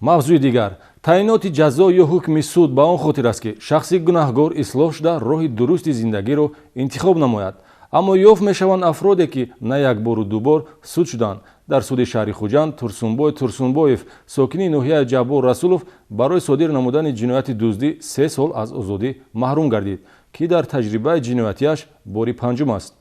Мавзӯи дигар: таъиноти ҷазо ё ҳукми суд ба он хотир аст, ки шахси гунаҳгор ислоҳ шуда, роҳи дурусти зиндагиро интихоб намояд. Аммо ёфт мешаванд афроде, ки на як бору дубор суд шуданд. Дар суди шаҳри Хуҷанд Турсунбой Турсунбоев, сокини ноҳияи Ҷаббор Расулов, барои содир намудани ҷинояти дуздӣ 3 сол аз озодӣ маҳрум гардид, ки дар таҷрибаи ҷиноятиаш бори панҷум аст.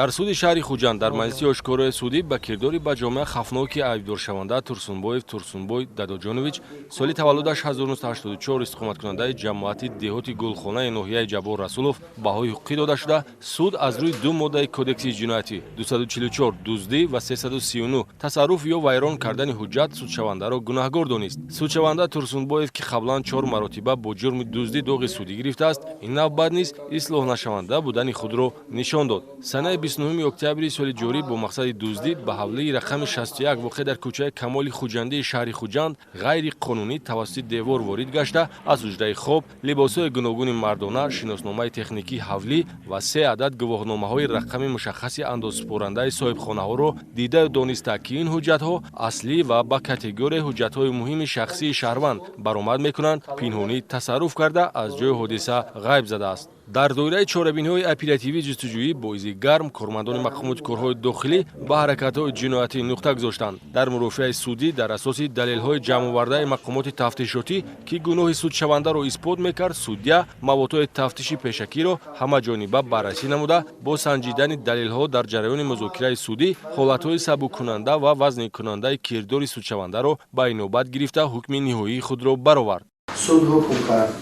Дар суди шаҳри Хуҷанд дар маҷлиси ошкорои судӣ ба кирдори ба ҷомеа хавфноки айбдоршаванда Турсунбоев Турсунбой Дадоҷонович, соли таваллудаш 1984, истиқоматкунандаи ҷамоати деҳоти Гулхонаи ноҳияи Ҷаббор Расулов, баҳои ҳуқуқӣ дода шуда, суд аз рӯи ду моддаи Кодекси ҷиноятӣ: 244 дуздӣ ва 339 тасарруф ё вайрон кардани ҳуҷҷат судшавандаро гунаҳгор донист. Судшаванда Турсунбоев, ки қаблан чор маротиба бо ҷурми дуздӣ доғи судӣ гирифтааст, ин навбат низ ислоҳнашаванда будани худро нишон дод. Санаи 29 октябри соли ҷорӣ бо мақсади дуздӣ ба ҳавлии рақами 61, воқеъ дар кӯчаи Камоли Хуҷандии шаҳри Хуҷанд, ғайриқонунӣ тавассути девор ворид гашта, аз ҳуҷраи хоб либосҳои гуногуни мардона, шиносномаи техникии ҳавлӣ ва се адад гувоҳномаҳои рақами мушаххаси андозсупорандаи соҳибхонаҳоро дидаю дониста, ки ин ҳуҷҷатҳо аслӣ ва ба категорияи ҳуҷҷатҳои муҳими шахсии шаҳрванд баромад мекунанд, пинҳонӣ тасарруф карда, аз ҷои ҳодиса ғайб задааст. Дар доираи чорабиниҳои оперативӣ ҷустуҷӯӣ бо изи гарм кормандони мақомоти корҳои дохилӣ ба ҳаракатҳои ҷиноятӣ нуқта гузоштанд. Дар мурофиаи судӣ дар асоси далелҳои ҷамъовардаи мақомоти тафтишотӣ, ки гуноҳи судшавандаро исбот мекард, судя маводҳои тафтиши пешакиро ҳамаҷониба баррасӣ намуда, бо санҷидани далелҳо дар ҷараёни музокираи судӣ ҳолатҳои сабуккунанда ва вазнинкунандаи кирдори судшавандаро ба инобат гирифта, ҳукми ниҳоии худро баровард. Суд ҳукм кард: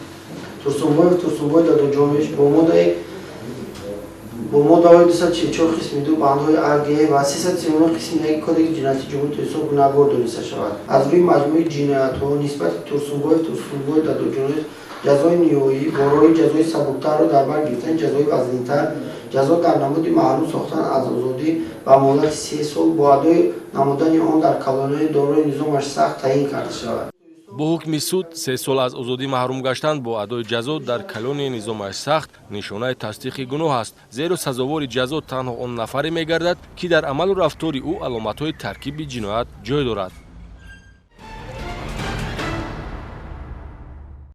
Турсунбоев Турсунбой Дадоҷонович бо моддаҳои 244 қисми 2 бандҳои а, г ва 339 қисми 1 Кодекси ҷиноятии Ҷумҳурии Тоҷикистон гунаҳгор дониста шавад. Аз рӯи маҷмӯи ҷиноятҳо нисбати Турсунбоев Турсунбой Дадоҷонович ҷазои ниҳоӣ бо роҳи ҷазои сабуктарро дар бар гирифтани ҷазои вазнинтар, ҷазо дар намуди маҳрум сохтан аз озодӣ ба муҳлати 3 сол бо адои намудани он дар колонияи дорои низомаш сахт таъин карда шавад. Бо ҳукми суд 3 сол аз озодӣ маҳрум гаштан бо адои ҷазо дар колонияи низомаш сахт нишонаи тасдиқи гуноҳ аст, зеро сазовори ҷазо танҳо он нафаре мегардад, ки дар амалу рафтори ӯ аломатҳои таркиби ҷиноят ҷой дорад.